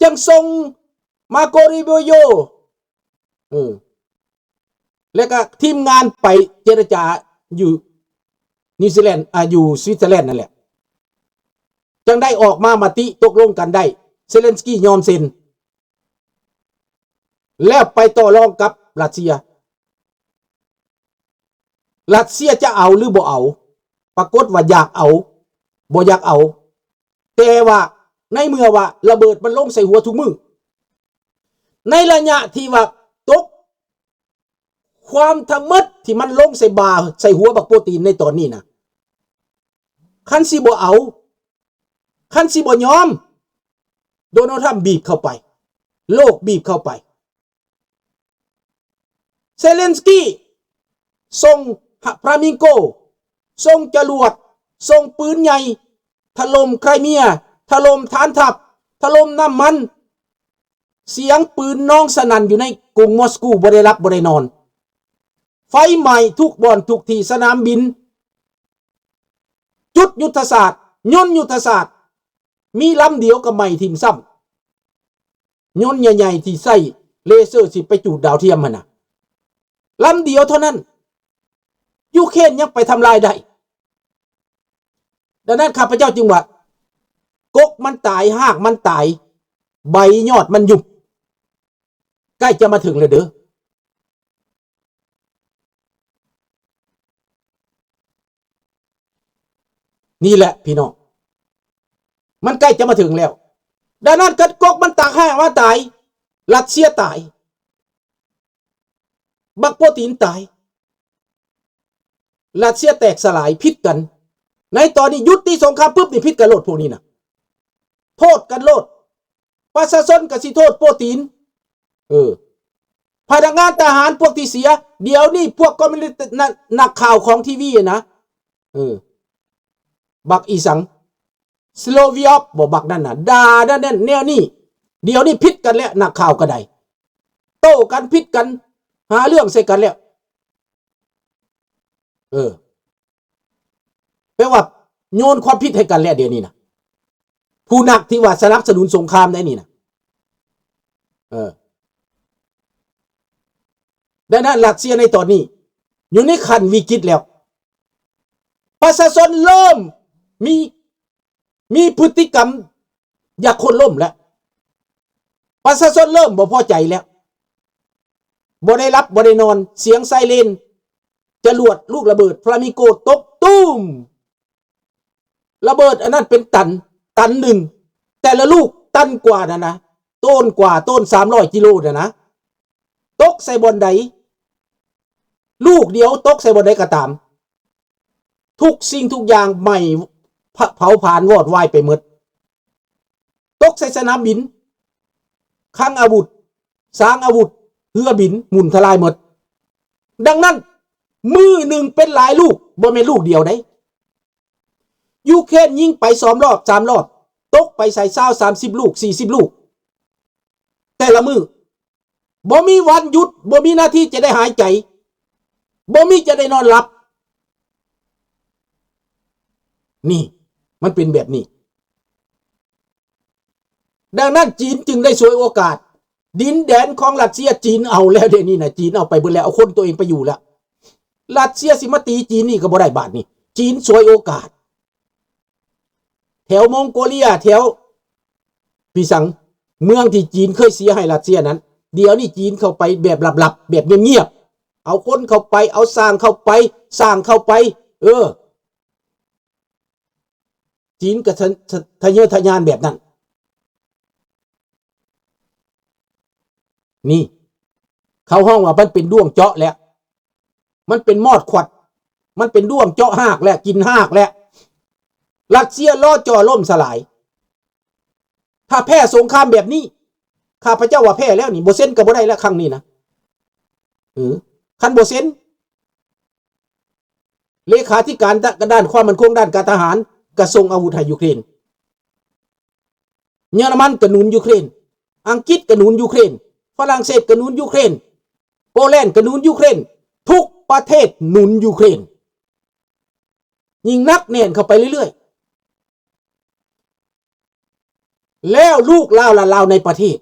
ຈັ່ງສົ່ງມາໂກຣີໂບໂຍ ເອີ ແລະກະທີມງານໄປເຈລະຈາຢູ່ນິວຊີແລນ ອາ ຢູ່ສະວິດເຊີແລນນັ້ນແຫຼະ ຈັ່ງໄດ້ອອກມາມະຕິຕົກລົງກັນໄດ້ ເຊເລັນສກີຍອມເຊັນ ແລ້ວໄປຕໍ່ລອງກັບຣັດເຊຍ. ຣັດເຊຍຈະເອົາຫຼືບໍ່ເອົາ? ປາກົດວ່າຢາກເອົາ ບໍ່ຢາກເອົາ ແຕ່ວ່າໃນເມື່ອວ່າລະເບີດມັນລົງໃສ່ຫົວທຸກມື້ ໃນໄລຍະທີ່ວ່າຕົກ ຄວາມທັງໝົດທີ່ມັນລົງໃສ່ບ່າໃສ່ຫົວບັກໂປຕີນໃນຕອນນີ້ນະ ຄັນຊິບໍ່ເອົາ ຄັນຊິບໍ່ຍອມ ໂດນັລທຣຳບີບເຂົ້າໄປ ໂລກບີບເຂົ້າໄປ ເຊເລັນສກີສົ່ງ Flamingo ສົ່ງຈະຫຼວດ ສົ່ງປືນໃຫຍ່ ຖະຫຼົ່ມໄຄເມຍ ຖະຫຼົ່ມຖານທັບ ຖະຫຼົ່ມນ້ຳມັນ ສຽງປືນນອງສະໜັ່ນຢູ່ໃນກຸງມອສກູ ບໍ່ໄດ້ຫຼັບບໍ່ໄດ້ນອນ ໄຟໄໝ້ທຸກບ່ອນທຸກທີ່ ສະໜາມບິນ ຈຸດຍຸດທະສາດ ຍົນຍຸດທະສາດ ມີລຳດຽວກໍໄໝ້ຖິ້ມຊ້ຳ ຍົນໃຫຍ່ໆທີ່ໃຊ້ເລເຊີຊິໄປຈູດດາວທຽມຫັ້ນນະ ລຳດຽວເທົ່ານັ້ນ ຢູເຄຣນຍັງໄປທຳລາຍໄດ້. ດັ່ງນັ້ນຂ້າພະເຈົ້າຈຶ່ງວ່າ ກົກມັນຕາຍ ຮາກມັນຕາຍ ໃບຍອດມັນຍຸບ ໃກ້ຈະມາເຖິງແລ້ວເດີ້. ນີ້ແຫຼະພີ່ນ້ອງ ມັນໃກ້ຈະມາເຖິງແລ້ວ. ດັ່ງນັ້ນ ຄັນກົກມັນຕາຍ ຮາກມັນຕາຍ ຣັດເຊຍຕາຍ ບັກໂປຕີນຕາຍ ຣັດເຊຍແຕກສະຫຼາຍ ຜິດກັນ. ໃນຕອນນີ້ ຢຸດຕິສົງຄາມປຶບນີ້ ຜິດກັນໂລດ ພວກນີ້ນະ ໂທດກັນໂລດ. ປະຊາຊົນກໍຊິໂທດໂປຕີນ ເອີ ພະນັກງານທະຫານພວກທີ່ເສຍ. ດຽວນີ້ພວກຄອມມິວນິດ ນະ ນັກຂ່າວຂອງທີວີນະ ເອີ ບັກອີສັງ ສະໂລວີອອບ ບໍ່ ບັກນັ້ນນະ ດ່ານັ້ນແນວນີ້. ດຽວນີ້ຜິດກັນແລ້ວ ນັກຂ່າວກໍໄດ້ ໂຕ້ກັນ ຜິດກັນ ຫາເລື່ອງໃສ່ກັນແລ້ວ. ເອີ ແປວ່າໂຍນຄວາມຜິດໃຫ້ກັນແລ້ວ ດຽວນີ້ນະ ຜູ້ນັກທີ່ວ່າສະໜັບສະໜູນສົງຄາມໄດ໋ນີ້ນະ. ເອີ ດັ່ງນັ້ນ ຣັດເຊຍໃນຕອນນີ້ຢູ່ໃນຂັ້ນວິກິດແລ້ວ ປະຊາຊົນເລີ່ມມີ ມີພຶດຕິກຳ ຢາກໂຄ່ນລົ້ມແລ້ວ ປະຊາຊົນເລີ່ມບໍ່ພໍໃຈແລ້ວ ບໍ່ໄດ້ຫຼັບບໍ່ໄດ້ນອນ ສຽງໄຊເຣນ ຈະຫຼວດ ລູກລະເບີດ Flamingo ຕົກຕູມ. ລະເບີດອັນນັ້ນເປັນຕັນ ຕັນໜຶ່ງ ແຕ່ລະລູກຕັນກວ່ານັ້ນນະ ໂຕນກວ່າ ໂຕນສາມຮ້ອຍກິໂລນັ້ນນະ ຕົກໃສ່ບ່ອນໃດ ລູກດຽວຕົກໃສ່ບ່ອນໃດກໍຕາມ ທຸກສິ່ງທຸກຢ່າງໄໝ້ ເຜົາຜານວອດວາຍໄປໝົດ. ຕົກໃສ່ສະໜາມບິນ, ຄັງອາວຸດ, ສາງອາວຸດ, ເຮືອບິນໝຸ່ນທະລາຍໝົດ. ດັ່ງນັ້ນ, ມື້ໜຶ່ງເປັນຫຼາຍລູກ, ບໍ່ແມ່ນລູກດຽວໃດ. ຢູເຄຣນຍິງໄປສອງລອບ, ສາມລອບ, ຕົກໄປໃສ່ຊາວ, ສາມສິບລູກ, ສີ່ສິບລູກ ແຕ່ລະມື້. ບໍ່ມີວັນຢຸດ, ບໍ່ມີນາທີຈະໄດ້ຫາຍໃຈ, ບໍ່ມີຈະໄດ້ນອນຫຼັບ. ນີ້ ມັນເປັນແບບນີ້. ດັ່ງນັ້ນ ຈີນຈຶ່ງໄດ້ສວຍໂອກາດ. ດິນແດນຂອງຣັດເຊຍ ຈີນເອົາແລ້ວ ດຽວນີ້ນະ, ຈີນເອົາໄປເບິດແລ້ວ, ເອົາຄົນຕົວເອງໄປຢູ່ແລ້ວ. ຣັດເຊຍຊິມາຕີຈີນອີກກໍບໍ່ໄດ້ບາດນີ້. ຈີນສວຍໂອກາດ. ແຖວມົງໂກເລຍ ແຖວ ປີສັງ ເມືອງທີ່ຈີນເຄີຍເສຍໃຫ້ຣັດເຊຍນັ້ນ, ດຽວນີ້ຈີນເຂົ້າໄປແບບລັບໆ ແບບງຽບໆ, ເອົາຄົນເຂົ້າໄປ, ເອົາຊ່າງເຂົ້າໄປ, ຊ່າງເຂົ້າໄປ, ເອີ ຈີນກໍທະ ທະ ທະເຍີທະຍານແບບນັ້ນ. ນີ້ ເຂົາຮ້ອງວ່າມັນເປັນດ້ວງເຈາະແລ້ວ, ມັນເປັນມອດຂວັດ, ມັນເປັນດ້ວງເຈາະຮາກແລ້ວ, ກິນຮາກແລ້ວ. ຣັດເຊຍລໍຈໍລົ້ມສະຫຼາຍ. ຖ້າແພ້ສົງຄາມແບບນີ້, ຂ້າພະເຈົ້າວ່າແພ້ແລ້ວນີ້, ບໍ່ເຊັນກໍບໍ່ໄດ້ແລ້ວຄັ້ງນີ້ນະ. ເອີ ຄັນບໍ່ເຊັນ, ເລຂາທິການດ້ານຄວາມໝັ້ນຄົງດ້ານການທະຫານ ກໍສົ່ງອາວຸດໃຫ້ຢູເຄຣນ. ເຢຍລະມັນກໍໜູນຢູເຄຣນ, ອັງກິດກໍໜູນຢູເຄຣນ, ຝຣັ່ງເສດກໍໜູນຢູເຄຣນ, ໂປແລນກໍໜູນຢູເຄຣນ, ທຸກປະເທດໜູນຢູເຄຣນ. ຍິ່ງໜັກແໜ້ນເຂົ້າໄປເລື້ອຍໆ. ແລ້ວລູກລາວລະລາວໃນປະເທດ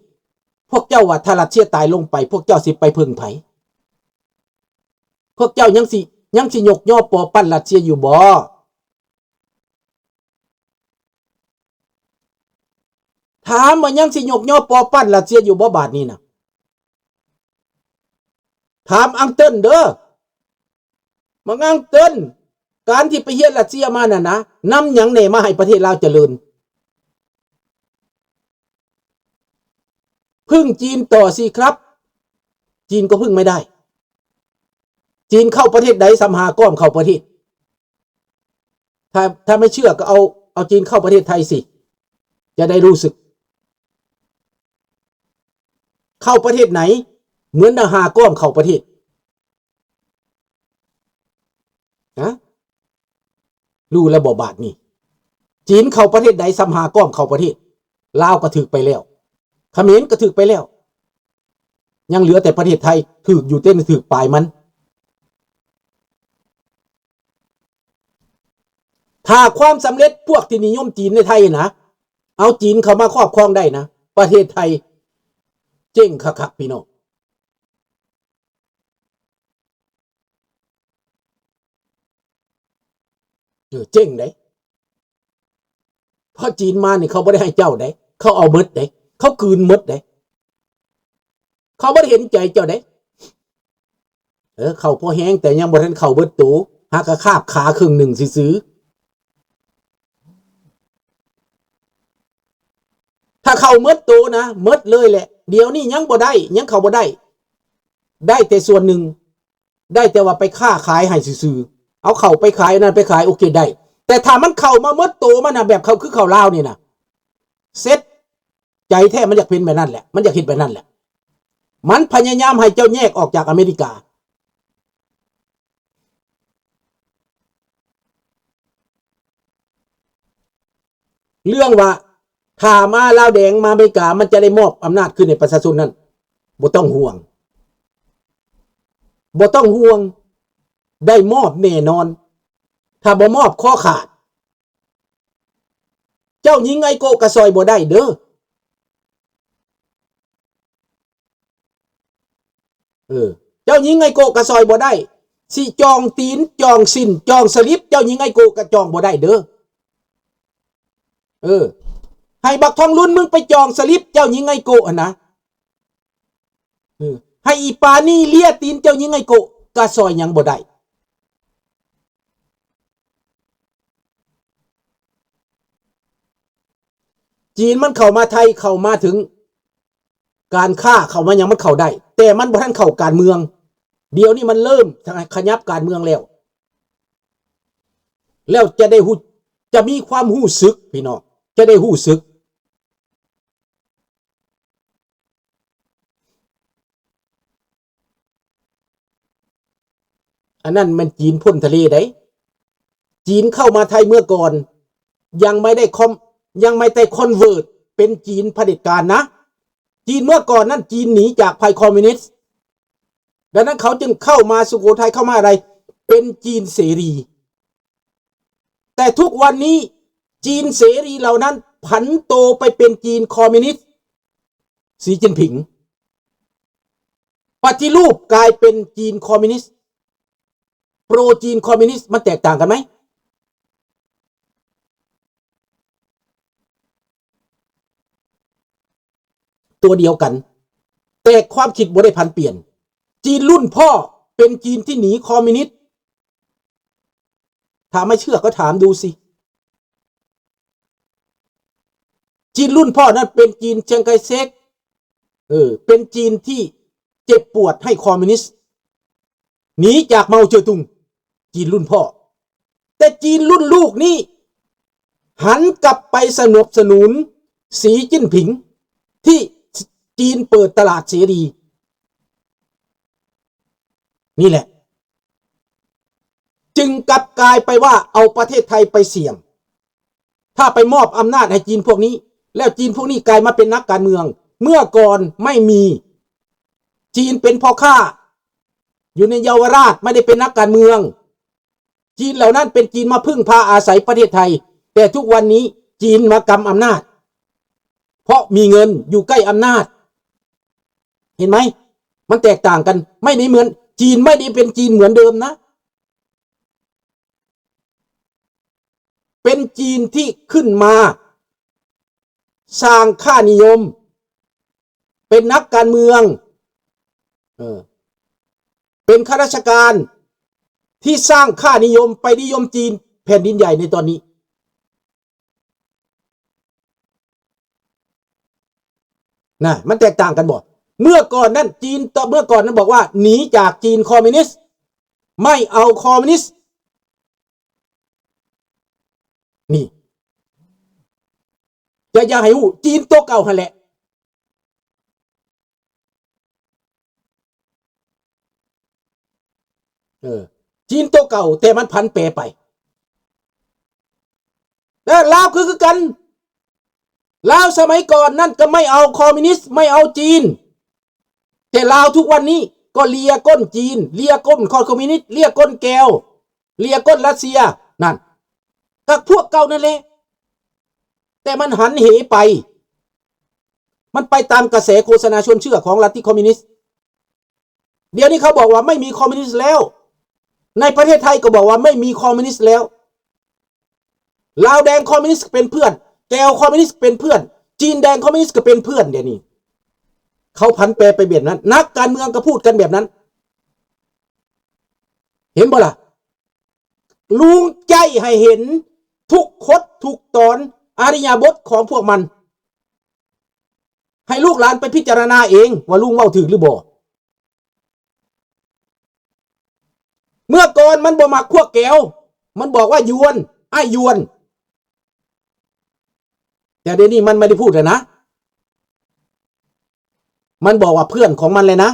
ພວກເຈົ້າວ່າຖ້າຣັດເຊຍຕາຍລົງໄປ ພວກເຈົ້າຊິໄປເພິ່ງໃຜ? ພວກເຈົ້າຍັງຊິ ຍັງຊິຍົກຍໍປໍປັ້ນຣັດເຊຍຢູ່ບໍ່? ຖາມວ່າຍັງຊິຍົກຍໍປໍປັ້ນຣັດເຊຍຢູ່ບໍ່ບາດນີ້ນະ? ຖາມອັງເຕີນເດີ. ບັກອັງເຕີນ ການທີ່ໄປຮຽນຣັດເຊຍມານັ້ນນະ ນຳຫຍັງແດ່ມາໃຫ້ປະເທດລາວຈະເລີນ? ເພິ່ງຈີນຕໍ່ຊິຄັບ ຈີນກໍເພິ່ງໄມ່ໄດ້. ຈີນເຂົ້າປະເທດໃດ ສ່ຳຫາກ້ອມເຂົ້າປະເທດ. ຖ້າ ຖ້າໄມ່ເຊື່ອກໍເອົາ ເອົາຈີນເຂົ້າປະເທດໄທຊິ ຈະໄດ້ຮູ້ສຶກ. ເຂົ້າປະເທດໃດ ເໝືອນດັ່ງຫາກ້ອມເຂົ້າປະເທດ. ຮະ? ຮູ້ແລ້ວບໍ່ບາດນີ້? ຈີນເຂົ້າປະເທດໃດ ສ່ຳຫາກ້ອມເຂົ້າປະເທດ. ລາວກໍຖືກໄປແລ້ວ ຂະເໝນກໍຖືກໄປແລ້ວ ຍັງເຫຼືອແຕ່ປະເທດໄທ ຖືກຢູ່ເຕັມ ຖືກປາຍມັນ. ຖ້າຄວາມສຳເລັດພວກທີ່ນິຍົມຈີນໃນໄທນະ ເອົາຈີນເຂົ້າມາຄອບຄອງໄດ້ນະ ປະເທດໄທເຈັງຄັກໆ ພີ່ນ້ອງ. ເອີ ເຈັງເດ້. ເພາະຈີນມານີ້ເຂົາບໍ່ໄດ້ໃຫ້ເຈົ້າເດ້ ເຂົາເອົາໝົດເດ້ ເຂົາກືນໝົດເດ້ ເຂົາບໍ່ໄດ້ເຫັນໃຈເຈົ້າເດ້. ເອີ ເຂົ້າພໍແຮງ ແຕ່ຍັງບໍ່ທັນເຂົ້າເບິດໂຕ ຫາກະຄາບຂາເຄິ່ງໜຶ່ງຊື່ໆ. ຖ້າເຂົ້າໝົດໂຕນະ ໝົດເລີຍແຫຼະ. ດຽວນີ້ຍັງບໍ່ໄດ້ ຍັງເຂົ້າບໍ່ໄດ້ ໄດ້ແຕ່ສ່ວນໜຶ່ງ ໄດ້ແຕ່ວ່າໄປຄ້າຂາຍໃຫ້ຊື່ໆ ເອົາເຂົ້າໄປຂາຍ ອັນນັ້ນໄປຂາຍ ໂອເຄ ໄດ້. ແຕ່ຖ້າມັນເຂົ້າມາໝົດໂຕມັນນະ ແບບເຂົ້າ ຄືເຂົ້າລາວນີ້ນະ ເສັດ. ໃຈແທ້ມັນຢາກເປັນແບບນັ້ນແຫຼະ ມັນຢາກເຮັດແບບນັ້ນແຫຼະ. ມັນພະຍາຍາມໃຫ້ເຈົ້າແຍກອອກຈາກອາເມລິກາ. ເລື່ອງວ່າ ຖ້າມາລາວແດງ ມາອາເມລິກາ ມັນຈະໄດ້ມອບອຳນາດຄືນໃຫ້ປະຊາຊົນນັ້ນ ບໍ່ຕ້ອງຫ່ວງ ບໍ່ຕ້ອງຫ່ວງ ໄດ້ມອບແນ່ນອນ. ຖ້າບໍ່ມອບ ຄໍຂາດ. ເຈົ້າຍິງໄອໂກະກະຊ່ອຍບໍ່ໄດ້ເດີ. ເອີ ເຈົ້າຍິງໄອໂກະກະຊ່ອຍບໍ່ໄດ້. ຊິຈອງຕີນ ຈອງຊີ້ນ ຈອງສະລິບ ເຈົ້າຍິງໄອໂກະກະຈອງບໍ່ໄດ້ເດີ. ເອີ ໃຫ້ບັກທອງລຸນ ມຶງໄປຈອງສະລິບ ເຈົ້າຍິງໄອໂກະຫັ້ນນະ. ເອີ ໃຫ້ອີປານີ້ເລຍຕີນເຈົ້າຍິງໄອໂກະ ກະຊ່ອຍຫຍັງບໍ່ໄດ້. ຈີນມັນເຂົ້າມາໄທ ເຂົ້າມາເຖິງການຄ້າ ເຂົ້າມາຫຍັງ ມັນເຂົ້າໄດ້ ແຕ່ມັນບໍ່ທັນເຂົ້າການເມືອງ. ດຽວນີ້ມັນເລີ່ມຂະຫຍັບການເມືອງແລ້ວ ແລ້ວຈະໄດ້ຮູ້ ຈະມີຄວາມຮູ້ສຶກ ພີ່ນ້ອງ ຈະໄດ້ຮູ້ສຶກ. ອັນນັ້ນແມ່ນຈີນພົ້ນທະເລໃດ໋. ຈີນເຂົ້າມາໄທເມື່ອກ່ອນ ຍັງໄມ່ໄດ້ຄອມ ຍັງໄມ່ໄດ້ຄອນເວີດເປັນຈີນຜະເດັດການນະ. ຈີນເມື່ອກ່ອນນັ້ນ ຈີນໜີຈາກໄພຄອມມິວນິດ ດັ່ງນັ້ນເຂົາຈຶ່ງເຂົ້າມາສຸໂຂໄທ ເຂົ້າມາອາໄລ ເປັນຈີນເສລີ. ແຕ່ທຸກວັນນີ້ ຈີນເສລີເຫຼົ່ານັ້ນຜັນໂຕໄປເປັນຈີນຄອມມິວນິດ ສີຈິ້ນຜິງ ປະຕິຮູບກາຍເປັນຈີນຄອມມິວນິດ ໂປຣຈີນຄອມມິວນິດ ມັນແຕກຕ່າງກັນໄໝ? ຕົວດຽວກັນ ແຕ່ຄວາມຄິດບໍ່ໄດ້ຜັນປ່ຽນ. ຈີນລຸ້ນພໍ່ເປັນຈີນທີ່ໜີຄອມມິວນິດ. ຖ້າໄມ່ເຊື່ອກໍຖາມດູຊິ. ຈີນລຸ້ນພໍ່ນັ້ນເປັນຈີນເຊງໄຄເຊັກ ເອີ ເປັນຈີນທີ່ເຈັບປວດໃຫ້ຄອມມິວນິດ ໜີຈາກເມົາເຈີຕຸງ ຈີນລຸ້ນພໍ່. ແຕ່ຈີນລຸ້ນລູກນີ້ ຫັນກັບໄປສະໜັບສະໜູນສີຈິ້ນຜິງ ທີ່ຈີນເປີດຕະຫຼາດເສລີ ນີ້ແຫຼະ ຈຶ່ງກັບກາຍໄປວ່າເອົາປະເທດໄທໄປສ່ຽງ. ຖ້າໄປມອບອຳນາດໃຫ້ຈີນພວກນີ້ ແລ້ວຈີນພວກນີ້ກາຍມາເປັນນັກການເມືອງ. ເມື່ອກ່ອນໄມ່ມີ ຈີນເປັນພໍ່ຄ້າຢູ່ໃນເຍົາວະລາດ ໄມ່ໄດ້ເປັນນັກການເມືອງ. ຈີນເຫຼົ່ານັ້ນເປັນຈີນມາເພິ່ງພາອາໄສປະເທດໄທ, ແຕ່ທຸກວັນນີ້ຈີນມາກຳອຳນາດ. เพราะมีเงิน อยู่ใกล้อำนาจ เห็นไหม มันแตกต่างกัน ไม่ได้เหมือน จีนไม่ได้เป็นจีนเหมือนเดิมนะ เป็นจีนที่ขึ้นมาสร้างค่านิยม เป็นนักการเมือง เออ เป็นข้าราชการที่สร้างค่านิยมไปนิยมจีนแผ่นดินใหญ่ในตอนนี้ นะ มันแตกต่างกันบ่ เมื่อก่อนนั้นจีน เมื่อก่อนนั้นบอกว่าหนีจากจีนคอมมิวนิสต์ ไม่เอาคอมมิวนิสต์ นี่ จะ อย่าให้ฮู้ จีนตัวเก่าหั่นแหละ เออ จีนตัวเก่า แต่มันผันแปรไป และลาวคือ คือกัน ลาวสมัยก่อนนั่นก็ไม่เอาคอมมิวนิสต์ ไม่เอาจีน แต่ลาวทุกวันนี้ก็เลียก้นจีน เลียก้นคอมมิวนิสต์ เลียก้นแกว เลียก้นรัสเซีย นั่น ก็พวกเก่านั่นแหละ แต่มันหันเหไป มันไปตามกระแสโฆษณาชวนเชื่อของลัทธิคอมมิวนิสต์ เดี๋ยวนี้เขาบอกว่าไม่มีคอมมิวนิสต์แล้ว ในประเทศไทยก็บอกว่าไม่มีคอมมิวนิสต์แล้ว ลาวแดงคอมมิวนิสต์เป็นเพื่อน แกวคอมมิวนิสต์เป็นเพื่อน จีนแดงคอมมิวนิสต์ก็เป็นเพื่อน เดี๋ยวนี้ เขาผันแปรไปแบบนั้น นักการเมืองก็พูดกันแบบนั้น เห็นบ่ล่ะ ลุงใจ้ให้เห็นทุกขดทุกตอน อิริยาบถของพวกมัน ให้ลูกหลานไปพิจารณาเองว่าลุงเว้าถูกหรือบ่ เมื่อก่อนมันบ่มักพวกแกว มันบอกว่ายวน อ้ายยวน แต่เดี๋ยวนี้มันไม่ได้พูดแล้วนะ มันบอกว่าเพื่อนของมันเลยนะ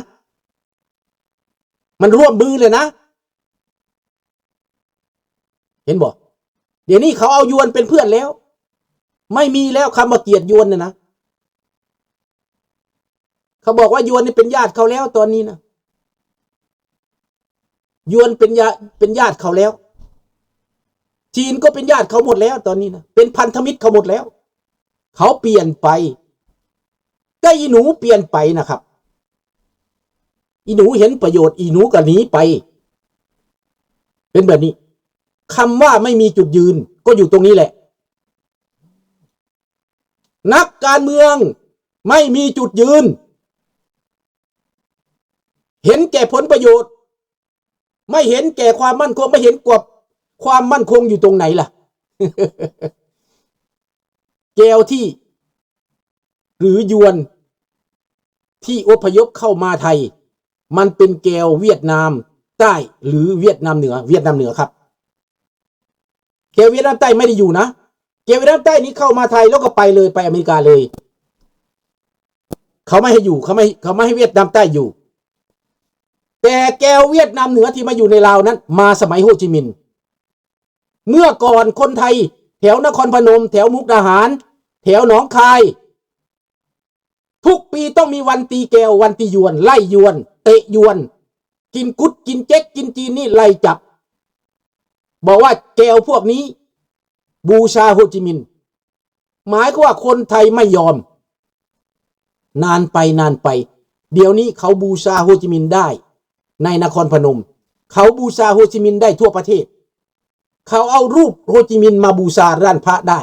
มันร่วมมือเลยนะ เห็นบ่ เดี๋ยวนี้เขาเอายวนเป็นเพื่อนแล้ว ไม่มีแล้วคำว่าเกลียดยวนน่ะนะ เขาบอกว่ายวนนี่เป็นญาติเขาแล้วตอนนี้นะ ยวนเป็นญา เป็นญาติเขาแล้ว จีนก็เป็นญาติเขาหมดแล้วตอนนี้นะ เป็นพันธมิตรเขาหมดแล้ว เขาเปลี่ยนไป แต่อีหนูเปลี่ยนไปนะครับ อีหนูเห็นประโยชน์ อีหนูก็หนีไป เป็นแบบนี้ คำว่าไม่มีจุดยืนก็อยู่ตรงนี้แหละ นักการเมืองไม่มีจุดยืน เห็นแก่ผลประโยชน์ ไม่เห็นแก่ความมั่นคง ไม่เห็นกว่าความมั่นคงอยู่ตรงไหนล่ะ แกวที่ หรือยวนที่อพยพเข้ามาไทย มันเป็นแกวเวียดนามใต้หรือเวียดนามเหนือ เวียดนามเหนือครับ แกวเวียดนามใต้ไม่ได้อยู่นะ แกวเวียดนามใต้นี้เข้ามาไทยแล้วก็ไปเลย ไปอเมริกาเลย เขาไม่ให้อยู่ เขาไม่ เขาไม่ให้เวียดนามใต้อยู่ แต่แกวเวียดนามเหนือที่มาอยู่ในลาวนั้น มาสมัยโฮจิมินห์ เมื่อก่อนคนไทยแถวนครพนม แถวมุกดาหาร แถวหนองคาย ทุกปีต้องมีวันตีแกว วันตียวน ไล่ยวน เตะยวน กินกุด กินเจ๊ก กินจีนนี่ไล่จับ บอกว่าแกวพวกนี้บูชาโฮจิมินห์ หมายความว่าคนไทยไม่ยอม นานไป นานไป เดี๋ยวนี้เขาบูชาโฮจิมินห์ได้ในนครพนม เขาบูชาโฮจิมินห์ได้ทั่วประเทศ เขาเอารูปโฮจิมินห์มาบูชาร้านพระได้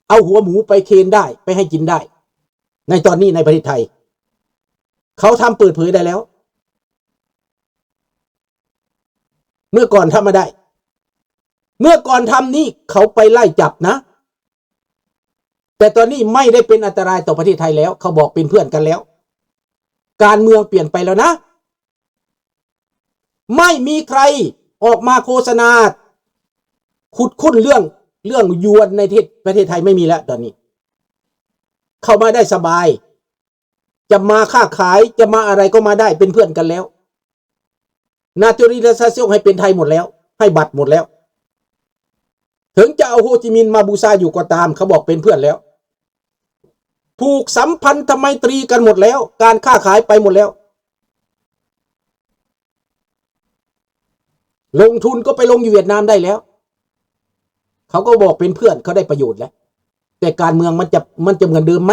เอาหัวหมูไปเครนได้ ไปให้กินได้ ในตอนนี้ในประเทศไทย เขาทำเปิดเผยได้แล้ว เมื่อก่อนทำไม่ได้ เมื่อก่อนทำนี่เขาไปไล่จับนะ แต่ตอนนี้ไม่ได้เป็นอันตรายต่อประเทศไทยแล้ว เขาบอกเป็นเพื่อนกันแล้ว การเมืองเปลี่ยนไปแล้วนะ ไม่มีใครออกมาโฆษณา ขุดค้นเรื่อง เรื่องยวนในประเทศ ประเทศไทยไม่มีแล้วตอนนี้ เข้ามาได้สบาย จะมาค้าขาย จะมาอะไรก็มาได้ เป็นเพื่อนกันแล้ว naturalisation ให้เป็นไทยหมดแล้ว ให้บัตรหมดแล้ว ถึงจะเอาโฮจิมินห์มาบูชาอยู่ก็ตาม เขาบอกเป็นเพื่อนแล้ว ผูกสัมพันธไมตรีกันหมดแล้ว การค้าขายไปหมดแล้ว ลงทุนก็ไปลงอยู่เวียดนามได้แล้ว เขาก็บอกเป็นเพื่อน เขาได้ประโยชน์แล้ว ແຕ່ການເມືອງມັນຈະ ມັນຈະເໝືອນເດີມໄໝ?